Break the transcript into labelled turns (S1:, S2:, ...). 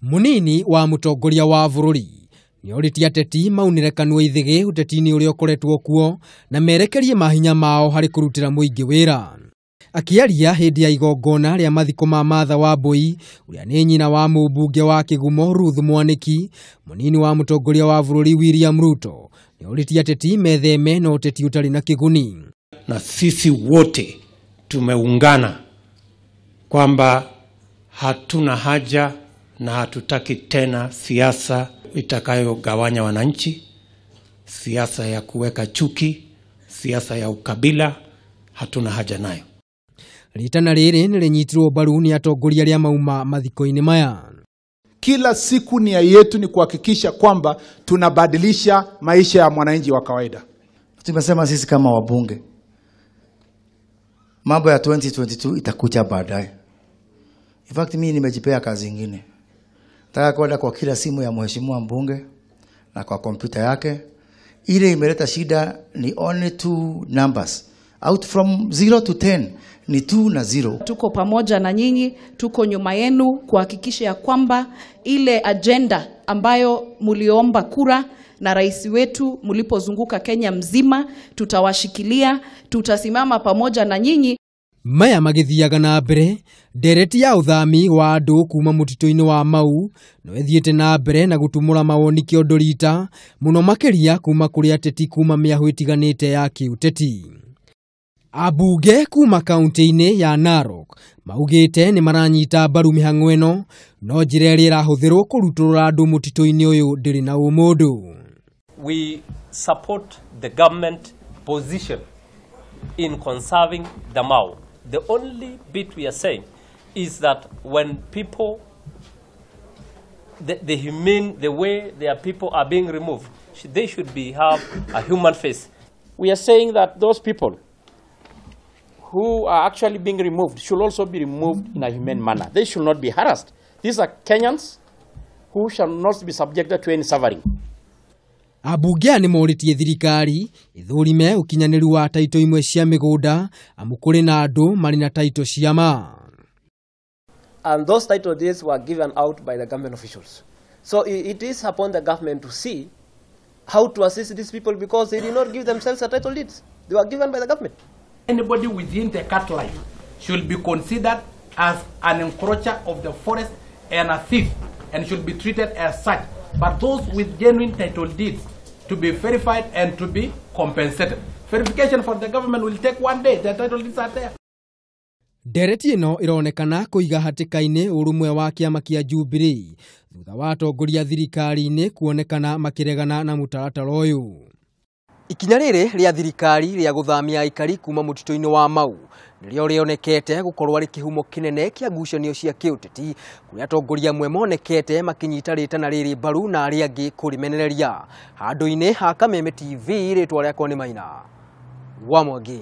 S1: Munini wa mutongoria wa bũrũri nĩorĩtie ateti maunĩre kanua ithĩgĩ ũteti-inĩ ũrĩa ũkoretwo kuo na merekerie mahinya mao harĩ kũrutĩra mũingĩ wĩra. Akĩaria hĩndĩ ya igongona rĩa mathiko ma Martha Wambui ũrĩa nĩ nyina wa mũmbunge wa Kĩgumo Ruth Mwanĩki, munini wa mũtongoria wa bũrũri William Ruto nĩorĩtie ateti metheme na ũteti ũtarĩ na kĩguni.
S2: Na sisi wote tumeungana kwamba hatuna haja na hatutaki tena siasa itakayogawanya wananchi, siasa ya kuweka chuki, siasa ya ukabila, hatuna haja nayo.
S1: Ritana rĩrĩ nĩrĩnyitirwo mbaru nĩ atongoria arĩa mauma mathiko-inĩ maya.
S3: Kila siku nia yetu ni kuhakikisha kwamba tunabadilisha maisha ya mwananchi wa kawaida.
S4: Tumesema sisi kama wabunge, mambo ya 2022 itakuja baadaye. In fact, mimi nimejipea kazi nyingine. Nataka kwenda kwa kila simu ya mheshimiwa mbunge na kwa kompyuta yake. Ile imeleta shida ni only 2 numbers. Out from 0 to 10 ni 2 na 0.
S5: Tuko pamoja na nyinyi, tuko nyuma yenu kuhakikisha ya kwamba ile agenda ambayo muliomba kura na rais wetu mulipozunguka Kenya mzima, tutawashikilia, tutasimama pamoja na nyinyi.
S1: Maya magithiaga na mbere ndereti ya uthami wa andu kuma mutito-inĩ wa Mau no ĩthiĩte na mbere na gutumũra mawoni kĩondo rita mũno makĩria kuma kũrĩ ateti kuma mĩahũ ĩtiganĩte ya kĩũteti. Ambunge kuma kaunti-inĩ ya Narok maugĩte nĩ maranyita mbaru mĩhang'o ĩno no njĩra ĩrĩa ĩrahũthĩrwo kũrutũrũra andũ mũtitũ-inĩ ũyũ ndĩrĩ na ũmũndũ.
S6: We support the government position in conserving the Mau. The only bit we are saying is that when people, the humane, the way their people are being removed, they should be have a human face.
S7: We are saying that those people who are actually being removed should also be removed in a humane manner. They should not be harassed. These are Kenyans who shall not be subjected to any suffering.
S1: Ambunge nĩ morĩtie thirikari ithũrime ũkinyanĩru wa taito imwe cia mĩgũnda amu kũrĩ na andũ marĩ na taito cia ma.
S8: And those title deeds were given out by the government officials. So it is upon the government to see how to assist these people because they did not give themselves a title deeds. They were given by the government.
S9: Anybody within the cut line should be considered as an encroacher of the forest and a thief and should be treated as such. But those with genuine title deeds to be verified and to be compensated. Verification for the government will take 1 day. The title deeds are there.
S1: Ndereti ĩno ĩronekana kũiga hatĩka-inĩ ũrũmwe wa kĩama kĩa Jubilee thutha wa atongoria thirikari-inĩ kuonekana makĩregana na mũtaratara ũyũ. Ikinya rĩrĩ rĩa thirikari rĩa gũthamia aikari kuma mũtitũ-inĩ wa Mau nĩrĩo rĩonekete gũkorwo arĩ kĩhumo kĩnene kĩa ngucanio cia kĩũteti kũrĩa atongoria amwe monekete makĩnyita rĩtana rĩrĩ mbaru na arĩa angĩ kũrĩmenereria. Handũ-inĩ ha Kameme TV, rĩtwa rĩakwa nĩ Maina wa Mwangi.